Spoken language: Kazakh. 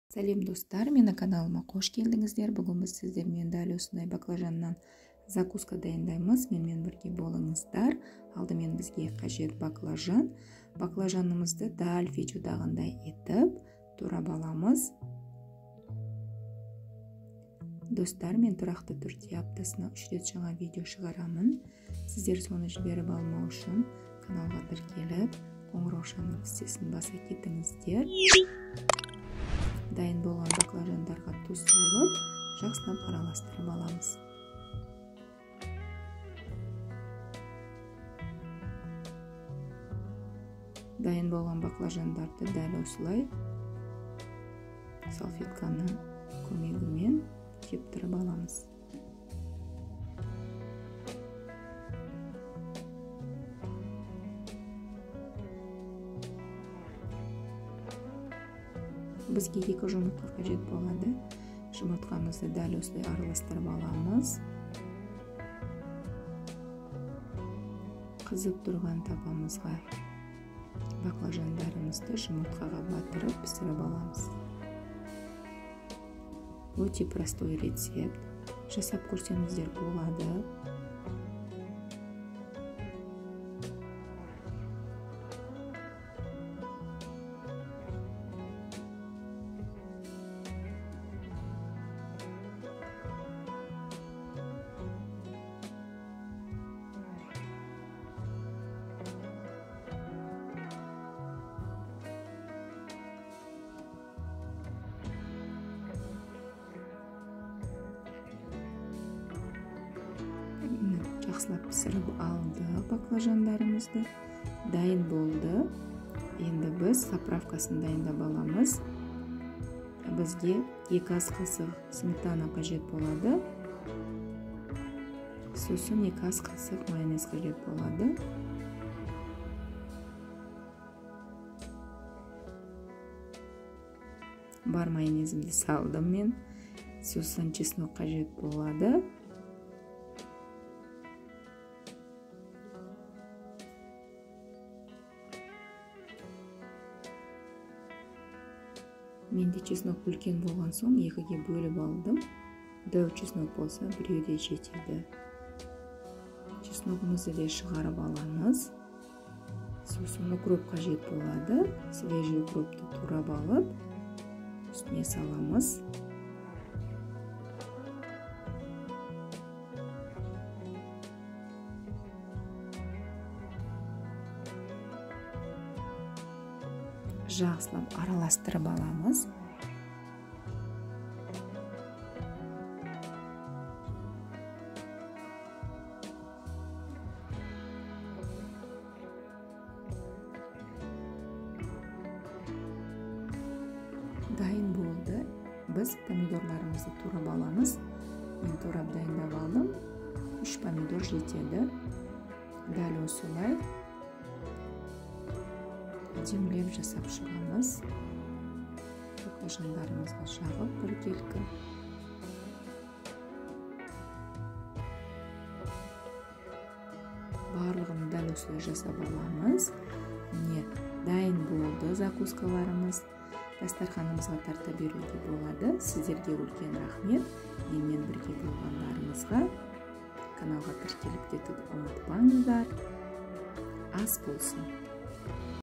Сәлем достар, менің каналыма қош келдіңіздер. Бүгін біз сіздермен дәл осындай баклажаннан закуска дайындаймыз. Менімен бірге болыңыздар. Алдымен бізге қажет баклажан. Баклажанымызды дәл видеодағындай етіп турап аламыз. Достар, мен тұрақты түрде аптасына 3 рет жаңа видео шығарамын. Сіздер соны жіберіп алмау үшін каналға тіркеліп, қоңыраушаның тістесін баса кетіңіздер. Дайын болған баклажандарға тұз салып, жақсылап араластырып аламыз. Дайын болған баклажандарды дәл осылай салфетканың көмегімен кептіріп аламыз. Бізге 2 жұмыртқа қажет болады. Жұмыртқамызды дәл осылай араластырып аламыз. Қызып тұрған табамызға баклажандарымызды жұмыртқаға батырып пісіріп аламыз. Өте простой рецепт. Жасап көрсеңіздер болады. Жақсылап пісіріп алдық баклажандарымызды. Дайын болды. Енді біз заправкасын дайындап аламыз. Бізге 2 ас қасық сметана қажет болады. Сосын 2 ас қасық майонез қажет болады. Бар майонезімді салдым мен. Сосын чеснок қажет болады. Менде чеснок үлкен болған соң 2-ге бөліп алдым. Дәу чеснок болса, біреу де жетеді. Чесногымызды де шығарып аламыз. Сосын укроп қажет болады. Свежий укропты турап алып, үстіне саламыз. Жақсылап араластырып аламыз. Дайын болды. Біз помидорларымызды турап аламыз. Мен турап дайындап алдым. 3 помидор жетеді. Дәл осылай әдемілеп жасап шығамыз. Баклажандарымызға жағып біркелкі. Барлығын дәл осылай жасап аламыз. Міне, дайын болды закускаларымыз. Дастарханымызға тарта беруге болады. Сіздерге үлкен рахмет. Менімен бірге болғандарыңызға. Каналға тіркеліп кетуді ұмытпаңыздар. Ас болсын.